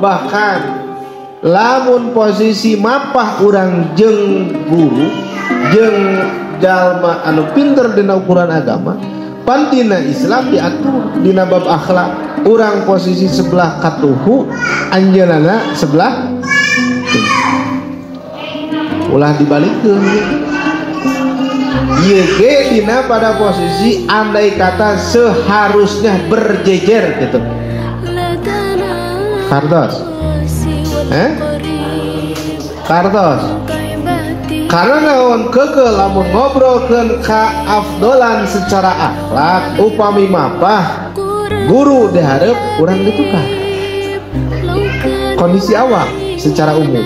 Bahkan lamun posisi mapah urang jeung guru jeung jalma anu pinter dina ukuran agama, pan dina Islam diatur dina bab akhlak. Urang posisi sebelah katuhu, anjeunna sebelah ulah dibalikeun. Ieu ge dina pada posisi andai kata seharusnya berjejer gitu. Kartos. Kartos. Karena naon keukeuh lamun ngobrolkeun kaafdolan secara akhlak upami mapah guru dihareup urang ditukar. Kondisi awal secara umum.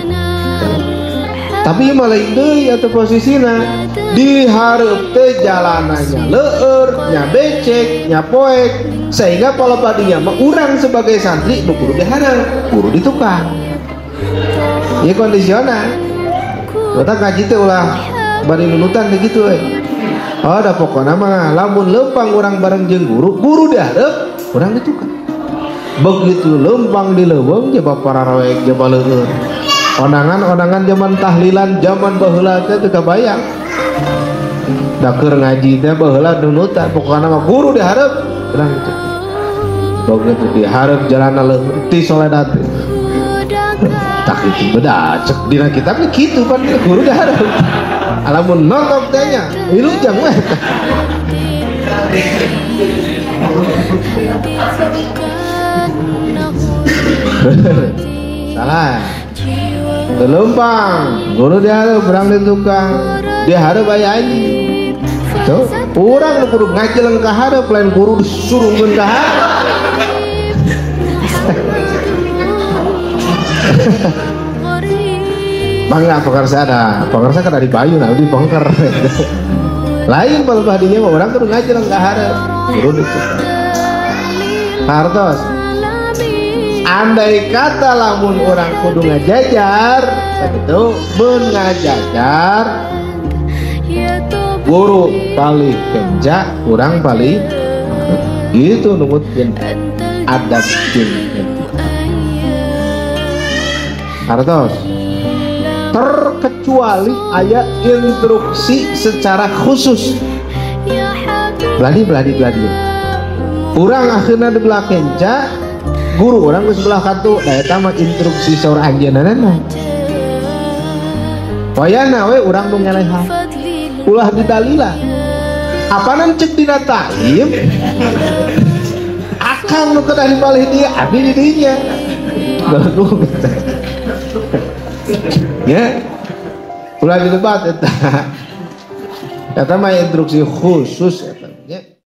Tapi malah deui atau posisina dihareup teh jalanannya leueur, nya becek, nya poek, sehingga kalau padinya mah urang sebagai santri nu kudu dihareup, guru ditukar. Ieu kondisional. Batak ngaji teh ulah bari nunutan teh kitu we. Oh, da pokona mah lamun leumpang urang bareng jeung guru, guru dihareup, urang ditukar. Begitu leumpang di leuweung jaba pararoek jaba leueur. Onangan-onangan zaman tahlilan zaman baheula teh teu kabayang. Da keur ngaji teh baheula nunutan pokona mah guru dihareup, urang ditukar. Begitu dihareup jalanna leueur ti soledat. Tak itu beda cek dina kitabnya kitu pan guru dihareup. Alamun nonton teh nya wilujeng we. Salah. Leumpang guru dihareup urang di tukang dihareup aya anjing. Tuh, urang nu kudu ngajeleng ka hareup lain guru disurungkeun ka hareup. Bangga pekerja ada, pekerja kan dari bayu nah di pengker. Lain kalau hadinya mah urang kudu ngajeleng ka hareup guru ditukar. Hartos. Andai kata lamun orang kudu ngajajar, sakitu mun ngajajar guru palih kenca, urang palih gitu numutkeun adab jeung etika. Hartos. Terkecuali aya instruksi secara khusus. Beladi beladi beladi. Urang akhirna di belah kenca, guru orang ke sebelah katu, nah eta mah instruksi saur anjeunna mah. Wayana we urang nu ngeleha. Ulah didalila. Apanan cek dina taim? Akang nu kedah dibalih dia, abdi di dinya. Belagu gitu. Ya. Ulah didebat eta. Eta mah instruksi khusus eta.